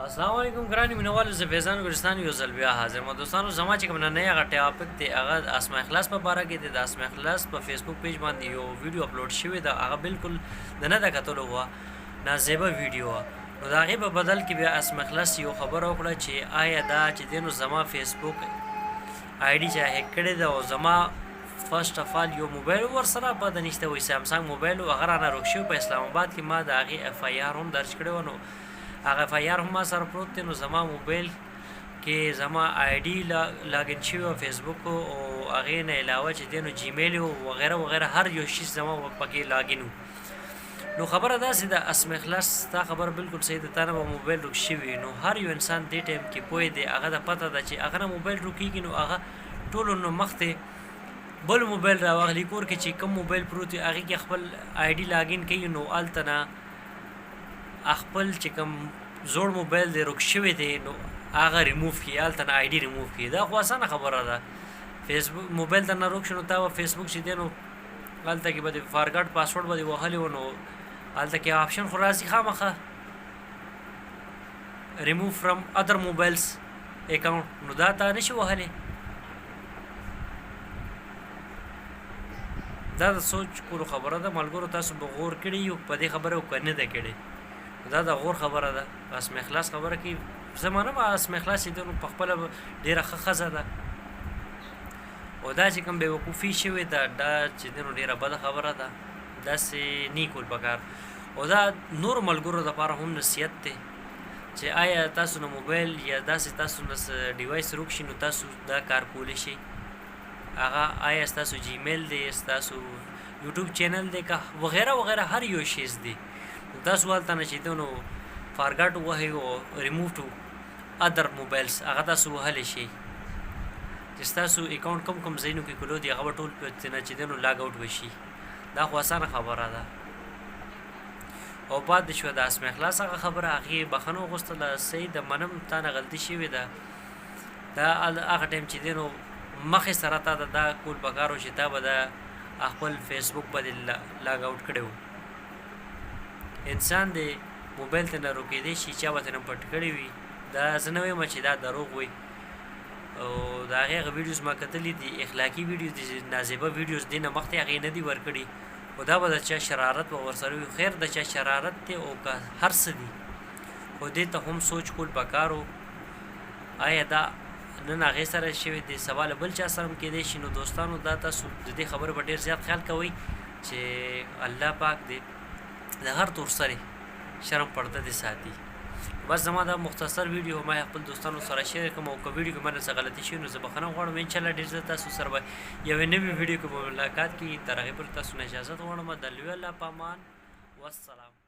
السلام علیکم ګرانو مینوالو، زه فیضان ګلستان یو ځل بیا حاضر ما. دوستانو، زما چې کوم نننی هغه ټاپک دی، هغه د اسما اخلاص په باره کې دی. د اسما اخلاص په فیسبوک پیج باندې یو ویډیو اپلوډ شوې ده، هغه بالکل د نه د کتلو وه، نازیبه ویډیو وه. نو د هغې په بدل کې بیا اسما اخلاص یو خبره وکړه چې آیا دا چې دی نو زما فیسبوک آی ډي چا هیک کړې ده او زما فرست اف آل یو موبایل ورسره پته نشته، وایي سامسونګ موبایل و، هغه رانه روک شوی په اسلام آباد کې. ما د هغې اف آی آر هم درج کړی و، نو هغه اف آی آر هم ما سره پروت دی. نو زما موبایل کې زما آی ډي لاګین شوی او فیسبوک او هغې نه علاوه چې دی نو جیمیل او وغیره وغیره، هر یو شي زما پکې لاګین و. نو خبره داسې ده، اسم اخلاص، ستا خبره بالکل صحیح ده، تا نه به موبایل روک شوي. نو هر یو انسان دې ټایم کې پوه دی، هغه د پته ده چې هغه نه موبایل روکېږي، نو هغه ټولو نو مخته بل موبایل راواخلي. کور کې چې کوم موبایل پروت وي، هغې کې خپل آی ډي لاګین کوي، نو هلته نه خپل چې کوم زوړ موبایل دی، روک شوی دی، نو هغه ریموف کړي، هلته نه آی ډي ریموف کړي. دا خو اسانه خبره ده. فیسبوک موبایل ته نه روک شو، نو تا به فیسبوک چې دی نو هلته کې به د فارګټ پاسورډ به دې وهلی و، نو هلته کې آپشن خو راځي خامخا ریموو فرام ادر موبایلز اکاونټ، نو دا تا نشي وهلی. دا د سوچ کولو خبره ده. ملګرو، تاسو به غور کړی یو په دې خبره او که نه ده کړې؟ دا د غور خبره ده. اسم اخلاص خبره کوي، زه منم اسم اخلاص چې دی نو په خپله ډېره ښه ښځه ده، او دا چې کوم بېوقوفي شوې ده، دا چې دی نو ډېره بده خبره ده، داسې نه کول پکار. او دا نور ملګرو دپاره هم نصیحت دی چې آیا تاسو نه موبایل یا داسې تاسو نه ډیوایس روک شي، نو تاسو دا کار کولی شئ. هغه آیا ستاسو جیمیل دی، ستاسو یوټیوب چینل دی که وغیره وغیره، هر یو شیز دی، نو تاسو هلته نه چې دی نو فارګټ ووهئ او ریموو ټو ادر موبایلز هغه تاسو وهلی شئ چې ستاسو اکاونټ کوم کوم ځایونو کې کولو دی، هغه به ټول نه چې دی نو لاګ اوټ وشي. دا خو اسانه خبره ده. او پاتې شوه د اسم اخلاص هغه خبره، هغې بخښنه وغوښتله. صحیح ده، منم، تا نه غلطي شوې ده. دا هغه ټایم چې دی نو مخې سره تا ته دا کول پکار و چې تا به دا خپل فیسبوک به دې لاګ اوټ کړی و. انسان دی، موبایل ته نه روکېدی شي، چا به ترې نه پټ کړی وي. دا زه نه وایم چې دا دروغ وایي، او د هغې هغه ویډیوز ما کتلي دي، اخلاقي ویډیوز دي، نازیبه ویډیوز دي، نه مخته هغې نه دي ورکړي، خو دا به د چا شرارت به ورسره وي. خیر، د چا شرارت دی او که هر څه دي، خو دې ته هم سوچ کول پکار و. آیا دا نن هغې سره شوی دی، سبا له بل چا سره هم کېدای شي. نو دوستانو، دا تاسو د دې خبرې په ډېر زیات خیال کوئ چې الله پاک دې د هر تور سرې شرم پرده دې ساتي. بس زما دا مختصر ویډیو ما خپل دوستانو سره شیر کوم، او که ویډیو کې ما څه غلطي شوې نو زه بخښنه غواړم. ان شاء الله ډېر زر تاسو سره به یوې نوې ویډیو کې به ملاقات کیږي. تر هغې پورې تاسو نه اجازه غواړم. د لوی الله په امان، والسلام.